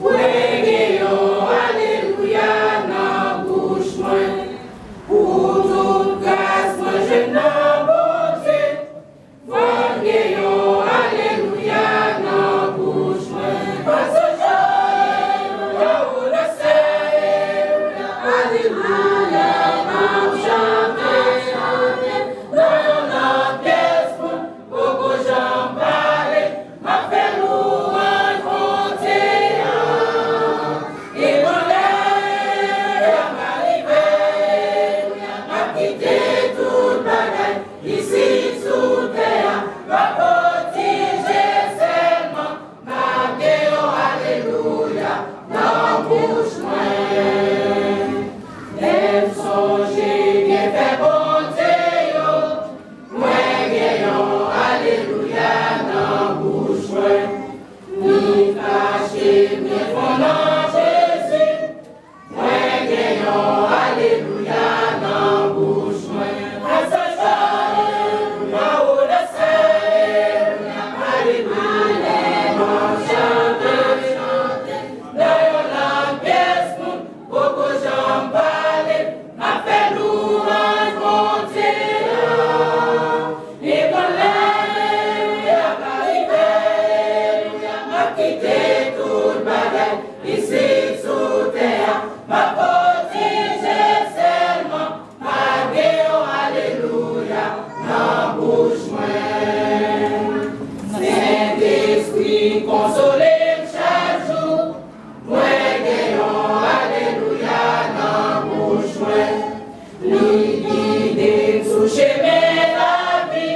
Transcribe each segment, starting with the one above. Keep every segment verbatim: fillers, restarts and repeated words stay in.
Mwen gen yon alelouya nan bouch mwen, pou tout gras mwen jwenn nan Bondye. Mwen gen yon alelouya nan bouch mwen. Pase alelouya, ou nan syèl, alelouya, m ap chante, chante nan yon lang pyès moun poko janm pale. M ap fè lwanj Bondye a. E bon lè alelouya va rive, m ap kite tout bagay isit sou tè a, m ap voltije sèlman, m ap gen yon alelouya nan bouch mwen. Lè m sonje byenfè Bondye yo, mwen gen yon alelouya nan bouch mwen. Ni kache m byen fon nan Jezi, mwen gen yon alelouya nan bouch mwen. Pase alelouya, ou nan syèl, alelouya, m ap chante, chante nan yon lang pyès moun poko janm pale. M ap fè lwanj Bondye a. E bon lè alelouya va rive, alelouya, m ap kite tout bagay isit sou tè a, m ap voltije sèlman, m ap gen yon alelouya nan bouch mwen. Sentespri konsole m chak jou, mwen gen yon alelouya nan bouch mwen. Li gide m sou chemen lavi,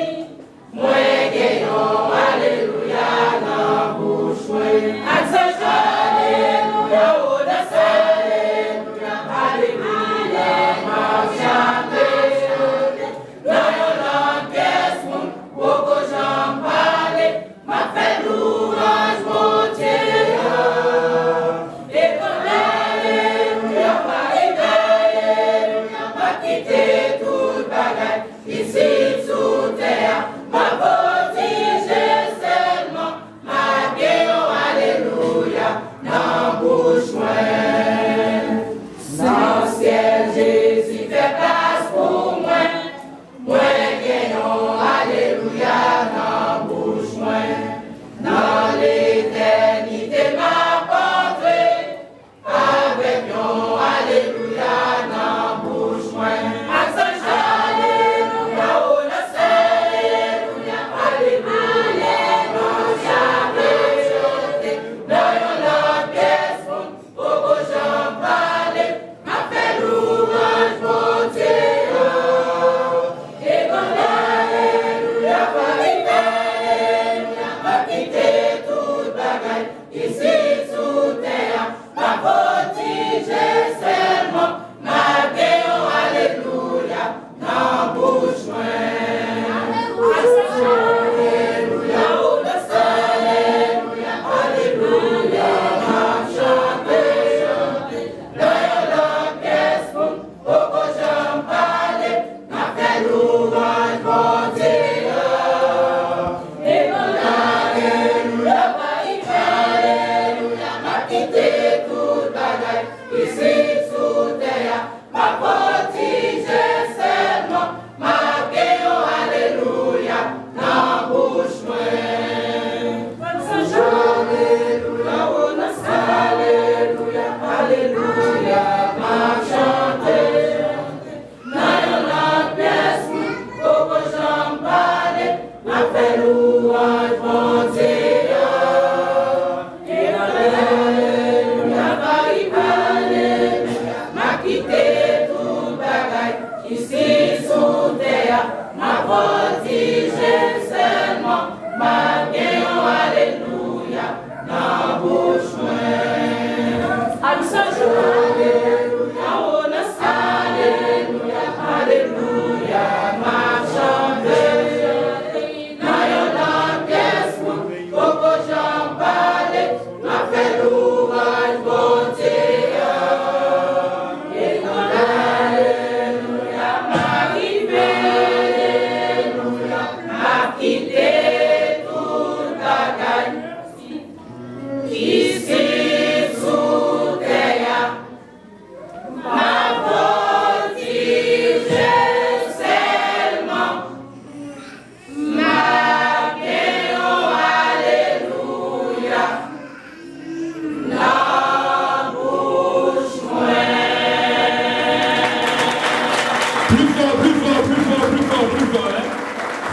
mwen gen yon alelouya nan bouch mwen. Ak zanj alelouya, o nan syèl alelouya, alelouya, m ap chante, chante nan yon lang pyès moun poko janm pale. M ap fè lwanj Bondye a. E bon lè alelouya va rive, alelouya, m ap kite tout bagay isit sou tè a, m ap voltije sèlman, m ap gen yon alelouya nan bouch mwen. Nan syèl Jezi fè plas pou mwen. Mwen gen yon alelouya nan bouch mwen. Nan letènite m ap antre avèk yon alelouya nan bouch mwen. Ak zanj alelouya, o nan syèl alelouya, alelouya, m ap chante, chante nan yon lang pyès moun poko janm pale, m ap fè lwanj Bondye a. E bon lè alelouya va rive, alelouya, m ap kite tout bagay isit sou tè a, m ap voltije sèlman, m ap gen yon alelouya nan bouch mwen. Alelouya, alelouya, alelouya, alelouya, m ap chante, chante nan yon lang pyès moun poko janm pale, m ap fè lwanj Bondye a. E bon lè alelouya va rive, alelouya,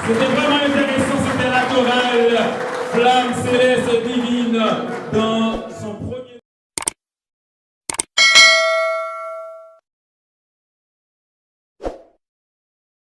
C'était vraiment intéressant, c'était la chorale Flamme Céleste Divine dans son